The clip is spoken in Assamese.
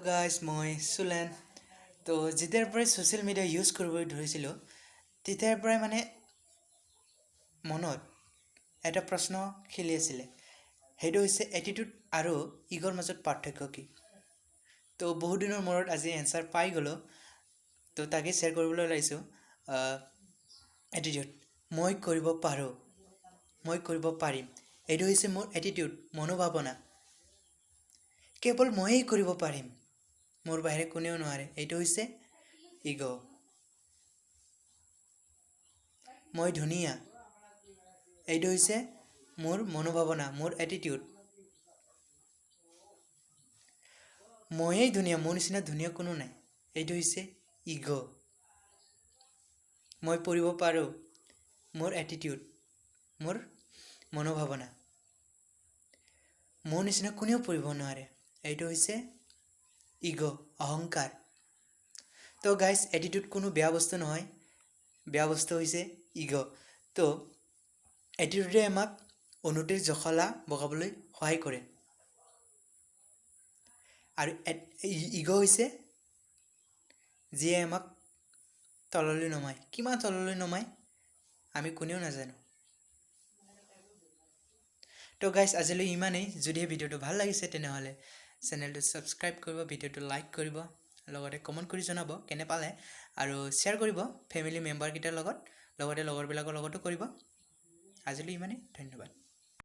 গাইজ, মই চুলেন। তো যেতিয়াৰ পৰাই ছ'চিয়েল মিডিয়া ইউজ কৰিবলৈ ধৰিছিলোঁ, তেতিয়াৰ পৰাই মানে মনত এটা প্ৰশ্ন খেলি আছিলে। সেইটো হৈছে, এটিটিউড আৰু ইগ'ৰ মাজত পাৰ্থক্য কি? তো বহুত দিনৰ মূৰত আজি এনচাৰ পাই গ'লোঁ, তো তাকে শ্বেয়াৰ কৰিবলৈ ওলাইছোঁ। এটিটিউড, মই কৰিব পাৰোঁ, মই কৰিব পাৰিম, এইটো হৈছে মোৰ এটিটিউড, মনোভাৱনা। কেৱল ময়েই কৰিব পাৰিম, মোৰ বাহিৰে কোনেও নোৱাৰে, এইটো হৈছে ইগ'। মই ধুনীয়া, এইটো হৈছে মোৰ মনোভাৱনা, মোৰ এটিটিউড। ময়েই ধুনীয়া, মোৰ নিচিনা ধুনীয়া কোনো নাই, এইটো হৈছে ইগ'। মই পঢ়িব পাৰোঁ, মোৰ এটিটিউড, মোৰ মনোভাৱনা। মোৰ নিচিনা কোনেও পঢ়িব নোৱাৰে, এইটো হৈছে ইগ', অহংকাৰ। তো গাইজ, এটিটিউড কোনো বেয়া বস্তু নহয়, বেয়া বস্তু হৈছে ইগ'। তো এটিটিউডে আমাক উন্নতিৰ জখলা বগাবলৈ সহায় কৰে আৰু ইগ' হৈছে যিয়ে আমাক তললৈ নমায়। কিমান তললৈ নমায় আমি কোনেও নাজানো। তো গাইজ, আজিলৈ ইমানেই। যদিহে ভিডিঅ'টো ভাল লাগিছে, তেনেহ'লে চেনেলটো ছাবস্ক্ৰাইব কৰিব, ভিডিঅ'টো লাইক কৰিব, লগতে কমেণ্ট কৰি জনাব কেনে পালে আৰু শ্বেয়াৰ কৰিব ফেমিলি মেম্বাৰকেইটাৰ লগত, লগতে লগৰবিলাকৰ লগতো কৰিব। আজিলৈ ইমানেই, ধন্যবাদ।